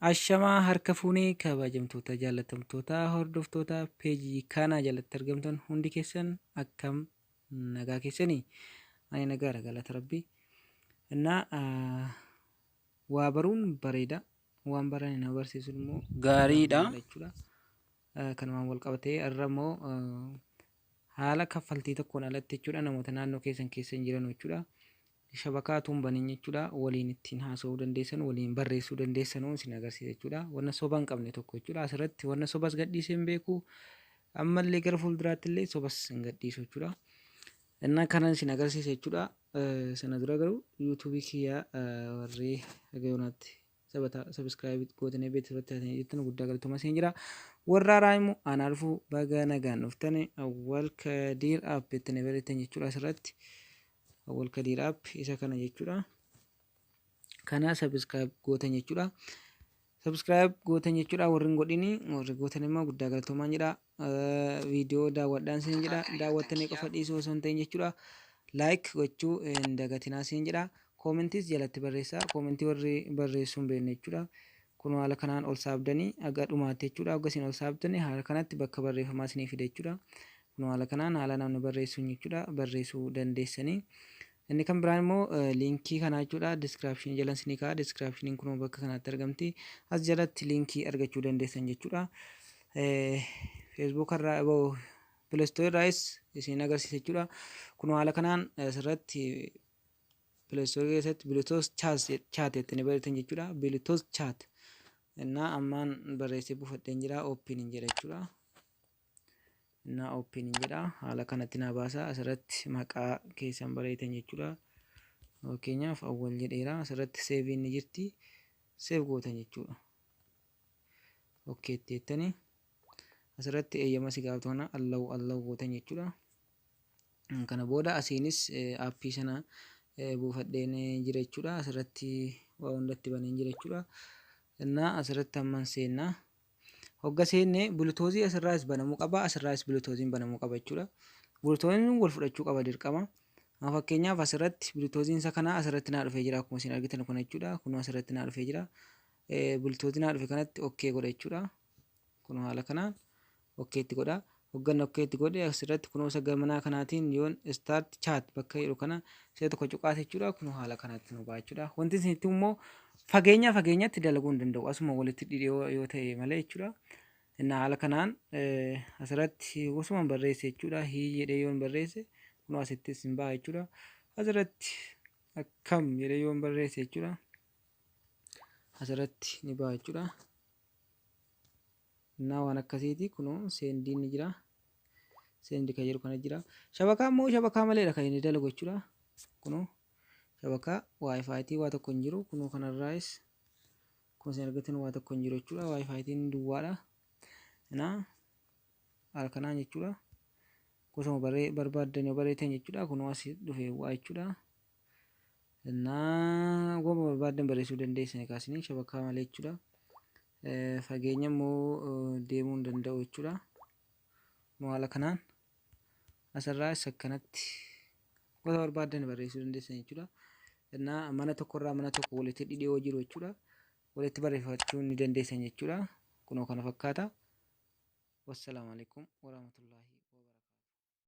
Ashamaa harka fuunee kabajamtoota jaallatamtoota hordoftoota peejii kanaa jalatti argamtan hundi keessan akkam nagaa keessanii? Ani nagaadha, galata Rabbii. Innaa waa baruun bareeda, waan barane nama barsiisuun immoo gaariidha jechuudha. Kanumaan wal qabatee irra immoo haala kaffaltii tokkoon alatti jechuudha, namoota naannoo keessan keessa hin jiran jechuudha. Shabakaa utuu hin banin jechuudha, waliin ittiin haasa'uu dandeessan, waliin barreessuu dandeessanuu isin agarsiisa jechuudha. Wanna soba hin qabne tokko jechuudha. Asirratti wanna sobas gadhiisee hin beeku. Ammallee gara fuulduraatti illee sobas hin gadhiisu jechuudha. Innaa kanan isin agarsiisa jechuudha. Sana dura garuu yuutuubii kiyyaa warri haga yoonaatti subscribe gootanii beeksifatti taatanii jirtan guddaa galatoomaa isin jira. Warra haaraa immoo anaa dhufuu, baga nagaan dhuftani. Awwal Kadiir App jettanii barreessan jechuudha asirratti. Awwal Kadiir App isa kana jechuudha. Kana subscribe gootan jechuudha. Subscribe gootan jechuudha warri hin godhini, warri gootan immoo guddaa galatoomaa jedha. Viidiyoo daawwadhaan isin jedha. Daawwattanii qofa dhiisuu osoo hin ta'in jechuudha. Like gochuu hin dagatinaa isin jedha. Koomentis jalatti barreessaa. Koomentii warri barreessuu hin beekne jechuudha. Kun haala kanaan ol saabdanii haga dhumaatti jechuudha. Hogga isin ol saabdanii haala kanatti bakka barreeffamaa isinii fida jechuudha. Kun haala kanaan haala namni barreessuun jechuudha barreessuu dandeessanii. Inni kan biraan immoo liinkii kanaa jechuudha. Description jala isinii kaa'a. Descriptioniin kunoo bakka kanatti argamti. As jalatti liinkii argachuu dandeessan jechuudha. Facebook irraa, Play Store irraayis isin agarsiisa jechuudha. Kun haala kanaan asirratti Play Store keessatti Bluetooth chat jettanii barreessan jechuudha. Bluetooth chat. Innaa ammaan barreessee buufadheen jira. Open hin jedha jechuudha. Innaa open hin jedha. Haala kanatti naa baasa. Asirratti maqaa keessan barreessan jechuudha. Fakkeenyaaf Awwal jedheera. Asirratti save ni jirti. Save gootan jechuudha. Okay itti jettanii asirratti eeyyama si gaafatu kana allow allow gootan jechuudha. Kana booda asiinis aappii sana buufadheen jira jechuudha. Asirratti waa hundatti baneen jira jechuudha. Innaa asirratti amman seennaa. Hogga seenne Bluetoothii asirraas banamuu qaba, asirraas Bluetoothiin banamuu qaba jechuudha. Bluetoothiin wal fudhachuu qaba dirqama. Amma fakkeenyaaf asirratti Bluetoothiin isa kanaa asirratti naa dhufee jira, akkuma isin argitan kun jechuudha. Kun asirratti naa dhufee jira. Bluetoothii naa dhufe kanatti okay godha jechuudha. Kun haala kanaan okay itti godha. Hoggan okay itti godhe asirratti kunoo isa gamanaa kanaatiin yoon start chat bakka jedhu kana si'a tokko cuqaase jechuudha. Kunoo haala kanatti nu ba'a jechuudha. Wanti isinitti immoo fageenya fageenyatti dalaguu hin danda'u. Asuma walitti dhiyoo yoo ta'e malee jechuudha. Inni haala kanaan asirratti osuma barreesse jechuudha. Hi jedhee yoon barreesse kunoo asittis hin ba'a jechuudha. Asirratti akkam jedhee yoon barreesse jechuudha. Asirratti ni ba'a jechuudha. Innaa waan akkasiiti, kunoo sendiin ni jira. Send kan jedhu kana jira. Shabakaa immoo shabakaa maleedha kan inni dalagu jechuudha. Kunoo shabakaa WiFiitii waa tokko hin jiru. Kunoo kanarraayis akkuma isin argatan waa tokko hin jiru jechuudha. WiFiitiin duwwaadha. Innaa haala kanaan jechuudha. Gosuma barree barbaaddan yoo barreessan jechuudha. Kunoo asii dhufe waa jechuudha. Innaa goma barbaaddan barreessuu dandeessan kaasanii shabakaa malee jechuudha. Fageenya immoo deemuu hin danda'u jechuudha. Haala kanaan asirraa isa akkanatti gosa barbaaddan barreessuu dandeessan jechuudha. Innaa mana tokkorraa mana tokko walitti dhidhiyoo jiru jechuudha. Walitti barreeffachuu ni dandeessan jechuudha. Kunoo kana fakkaata. Wassalaamu alaikum warahmatullahi.